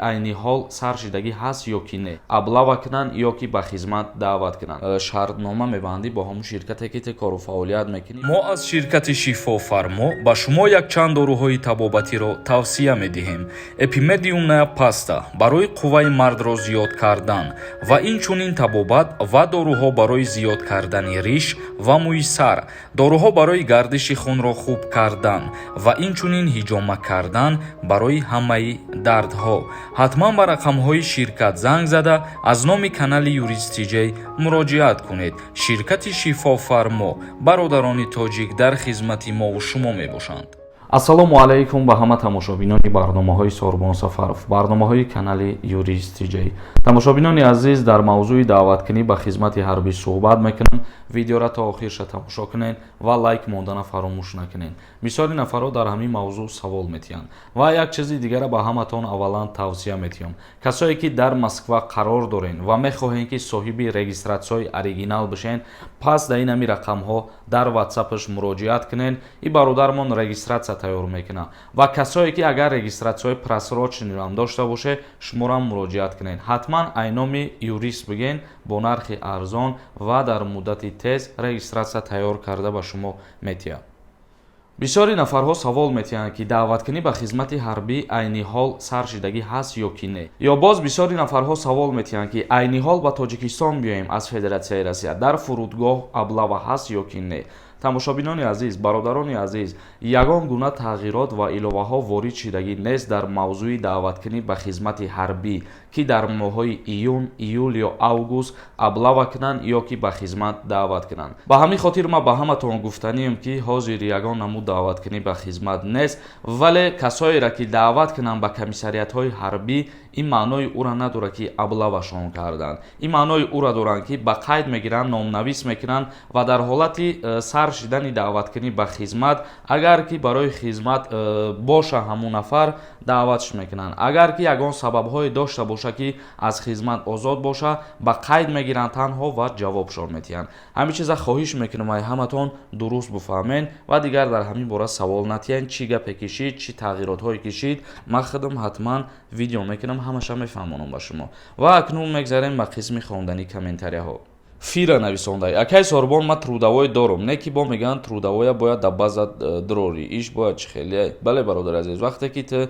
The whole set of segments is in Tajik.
Айни ҳол сар шидагӣ ҳаст ё ки не, облава кунанд ё ки ба хизмат даъват кунанд, шартнома мебандӣ бо ҳамун ширкате, ки ту кору фаъолият мекунӣ. Мо аз ширкати «Шифофармо» ба шумо якчанд доруҳои табобатиро тавсия медиҳем: «Эпимедиумная паста» барои қувваи мардро зиёд кардан ва инчунин табобат ва доруҳо барои зиёд кардани риш ва мӯи сар, доруҳо барои гардиши хунро хуб кардан ва инчунин ҳиҷома кардан барои ҳамаи дардҳо. Ҳатман ба рақамҳои ширкат занг зада, аз номи канали Юрист Тиҷей муроҷиат кунед. Ширкати «Шифофармо», бародарони тоҷик дар хизмати мову шумо мебошанд. Ассалому алайкум ба ҳама тамошобинони барномаҳои Сорбон Сафаров, барномаҳои канали Юрист Тиҷей. Тамошобинони азиз, дар мавзӯи даъваткунӣ ба хизмати ҳарбӣ суҳбат мекунам. Видеора то охирша тамошо кунед ва лайк мондана фаромӯш накунед. Бисёри нафарҳо дар ҳамин мавзӯъ савол метиҳанд ва як чизи дигара ба ҳаматон аввалан тавсия метиҳам: касое ки дар Москва қарор дорен ва мехоҳем, ки соҳиби регистратсияи оригинал бишен, пас дар ин ҳами рақамҳо дар ватсапаш муроҷиат кунед. И бародармон регистратсия тайёр мекунад. Ва касое ки агар регистратсияҳои просроченныйам дошта боше, шуморам муроҷиат кунед. Ҳатман айноми юрист биген, бо нархи арзон ва дар муддати тез регистратсия тайёр карда ба шумо метиҳад. Бисёри нафарҳо савол метиҳанд, ки даъваткунӣ ба хизмати ҳарбӣ айни ҳол сар шидагӣ ҳаст ё ки не. Ё боз бисёри нафарҳо савол метиҳанд, ки айни ҳол ба Тоҷикистон биёем аз Федератсияи Россия, дар фурудгоҳ облава ҳаст ё ки не. Тамошобинони азиз, бародарони азиз, ягон гуна тағйирот ва иловаҳо ворид шидагӣ нест дар мавзӯи даъваткунӣ ба хизмати ҳарбӣ, ки дар моҳҳои июн, июл ё август облава кунанд ё ки ба хизмат даъват кунанд. Ба ҳамин хотир ман ба ҳаматон гуфтанием, ки ҳозир ягон намуд даъваткунӣ ба хизмат нест. Вале касоеро ки даъват кунанд ба комиссариятҳои ҳарбӣ, ин маънои ӯра надорад, ки облавашон карданд. Ин маънои ӯра доранд, ки ба қайд мегиранд, номнавис мекунанд ва дар ҳолати сар шидани даъваткунӣ ба хизмат, агар ки барои хизмат боша, ҳамун нафар даъватш мекунанд. Агар ки ягон сабабҳое дошта боша, ки аз хизмат озод боша, ба қайд мегиранд танҳо ва ҷавобшон метиҳанд. Ҳамин чиза хоҳиш мекунам, ай ҳаматон дуруст буфаҳмед ва дигар дар ҳамин бора савол натиҳед. Чӣ гапе кишид, чӣ тағйиротҳое кишид, ман худам ҳатман видео мекунам, ҳамаша мефаҳмонам ба шумо. Ва акнун мегзарем ба қисми хондани комментарияҳо. Фира нависондай: «Акай Сорбон, ман трудовой дорум, не ки бо мегӯянд, трудовоя бояд дар база дрори иш бояд чӣ хеле?» Бале, бародар азиз, вақте ки ту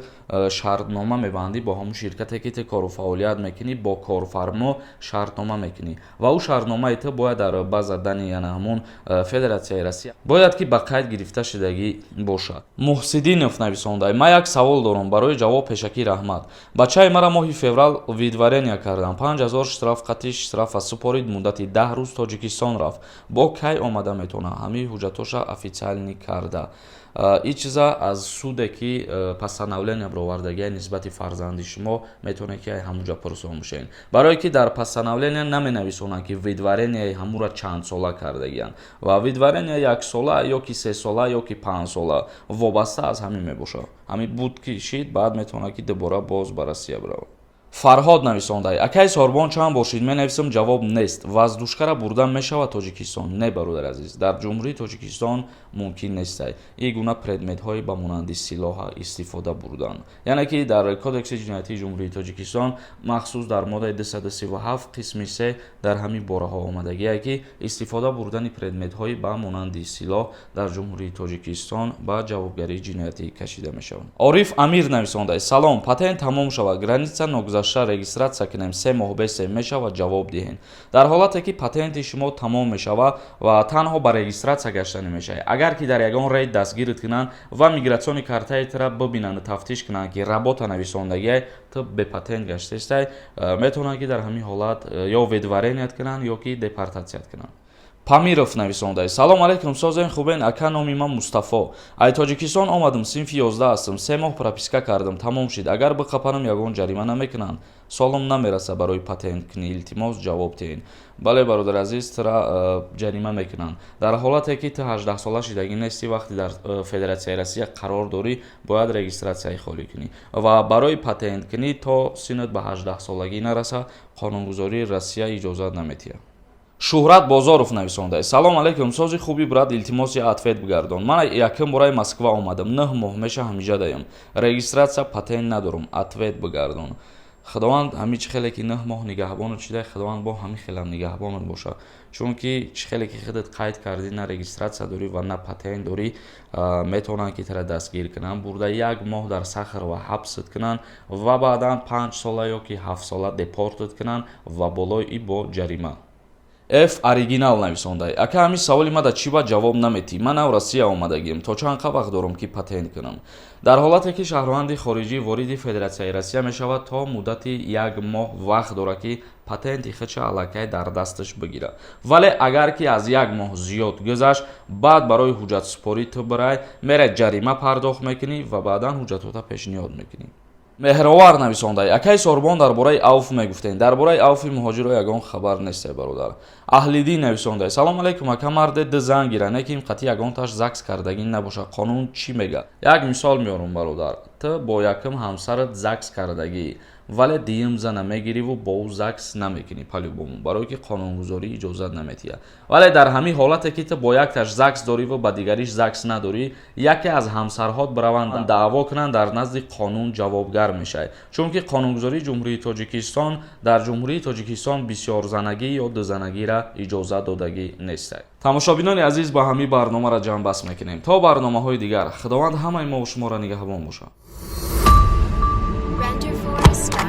шартнома мебандӣ бо ҳамун ширкате, ки ту кору фаъолият мекунӣ, бо корфармо шартнома мекунӣ ва ӯ шартномаи ту бояд дар база дани, яъне ҳамун Федератсияи Россия, бояд ки ба қайд гирифта шудагӣ бошад. Муҳсиддинов нависондай: «Ман як савол дорам, барои ҷавоб пешакӣ раҳмат. Бачаи мара моҳи феврал выдворение кардам, 5000 штраф қатъи штрафа супорид, муддати 10 рӯз Тоҷикистон рафт, бо кай омада метавонад, ҳамаи ҳуҷҷатҳоша официально карда?» Ин чиза аз суде ки постановление баровардагия нисбати фарзанди шумо, метавонед, ки ҳамунҷа пурсон бошед, барое ки дар постановление наменависонанд, ки выдворенияи ҳамура чанд сола кардагиянд ва выдворение яксола ё ки 3 сола ё ки 5 сола, вобаста аз ҳамин мебошад. Ҳамин буд ки шид, баъд метавонад, ки дубора боз ба Россия биравад. Фарҳод нависондай: «Акай Сорбон, чанд бошид менависам, ҷавоб нест. Воздушкара бурдан мешавад Тоҷикистон?» Не, бародар азиз, дар Ҷумҳурии Тоҷикистон мумкин нестай ин гуна предметҳои ба монанди силоҳа истифода бурдан. Яъне ки дар Кодекси ҷиноятии Ҷумҳурии Тоҷикистон, махсус дар моддаи 237 қисми 3, дар ҳамин бораҳо омадагие, ки истифода бурдани предметҳои ба монанди силоҳ дар Ҷумҳурии Тоҷикистон ба ҷавобгарии ҷиноятӣ кашида мешавад. Ориф Амир нависондай: «Салом, патент тамом шавад, граница ногузашта регистратсия кунем, 3 моҳ бесе мешавад? Ҷавоб диҳем». Дар ҳолате ки патенти шумо тамом мешавад ва танҳо ба регистратсия гаштанӣ мешавад, агар ки дар ягон рейд дастгирит кунанд ва миграционный картаи тура бибинанду тафтиш кунанд, ки работа нависондагиай, ту бепатент гаштестай, метавонанд, ки дар ҳамин ҳолат ё выдвореният кунанд, ё ки депортатсият кунанд. Памиров нависондай: «Салом алейкум, созен, хубен, ака? Номи ман Мустафо, ай Тоҷикистон омадам, синфи 11 ҳастам, 3 моҳ прописка кардам, тамом шид. Агар биқапанам, ягон ҷарима намекунанд? Солом намераса барои патент кунӣ. Илтимос, ҷавоб диҳен». Бале, бародар азиз, тура ҷарима мекунанд. Дар ҳолате ки ту 18-сола шидагӣ нестӣ, вақте дар Федератсияи Россия қарор дорӣ, бояд регистратсияи холӣ кунӣ ва барои патент кунӣ то синнат ба 18-солагӣ нараса, қонунгузории Россия иҷозат наметиҳад. Шӯҳрат Бозоров нависонда: «Салом алейкум, сози, хуби, брат? Илтимоси, ответ бигардон. Ман якум бораи Москва омадам, 9 моҳ меша ҳамиҷадаям, регистрация, патент надорам, ответ бигардон». Худованд ҳами чӣ хеле ки 9 моҳ нигаҳбонат шуда, Худованд бо ҳамин хелам нигаҳбонат боша. Чунки чӣ хеле ки худат қайд кардӣ, на регистрация дорӣ ва на патент дорӣ, метавонанд ки тара дастгир кунанд, бурда як моҳ дар Сахарова ҳабсат кунанд ва баъдан 5 сола ё ки 7 сола депортат кунанд ва болои и бо ҷарима. Ф Оригинал нависонда: «Ака, ҳамин саволи мада чӣ ба ҷавоб наметӣ? Ман нав Россия омадагим, то чанд қа вақт дорам, ки патент кунам?» Дар ҳолате ки шаҳрванди хориҷӣ вориди Федератсияи Россия мешавад, то муддати як моҳ вақт дорад, ки патенти худша аллакай дар дасташ бигирад. Вале агар ки аз як моҳ зиёд гузашт, баъд барои ҳуҷҷатсупорӣ ту бирай, мерай, ҷарима пардохт мекунӣ ва баъдан ҳуҷҷатҳота пешниҳод мекунӣ. Меҳровар нависонда: «Акай Сорбон, дар бораи авф мегуфтем, дар бораи авфи муҳоҷиро ягон хабар несте, бародар». Аҳлидин нависонда: «Салом алейкум, ака, марде ду зан гира, не ки ин қатъи ягонташ ЗАГС кардагӣ набошад, қонун чӣ мега?» Як мисол меорам, бародар. Ту бо якум ҳамсарат ЗАГС кардагӣ, вале дуюм зана мегириву бо ӯ ЗАГС намекунӣ по-любому, барое ки қонунгузорӣ иҷозат наметиҳад. Вале дар ҳамин ҳолате ки ту бо якташ ЗАГС дориву ба дигариш ЗАГС надорӣ, яке аз ҳамсарҳот бираванд, даъво кунанд, дар назди қонун ҷавобгар мешавӣ, чунки қонунгузории Ҷумҳурии Тоҷикистон дар Ҷумҳурии Тоҷикистон бисёрзанагӣ ё дузанагира иҷозат додагӣ нестад. Тамошобинони азиз, ба ҳамин барномаро ҷамъбаст мекунем. То барномаҳои дигар, Худованд ҳамаи мову шуморо нигаҳбон бошад. Renderforest.io.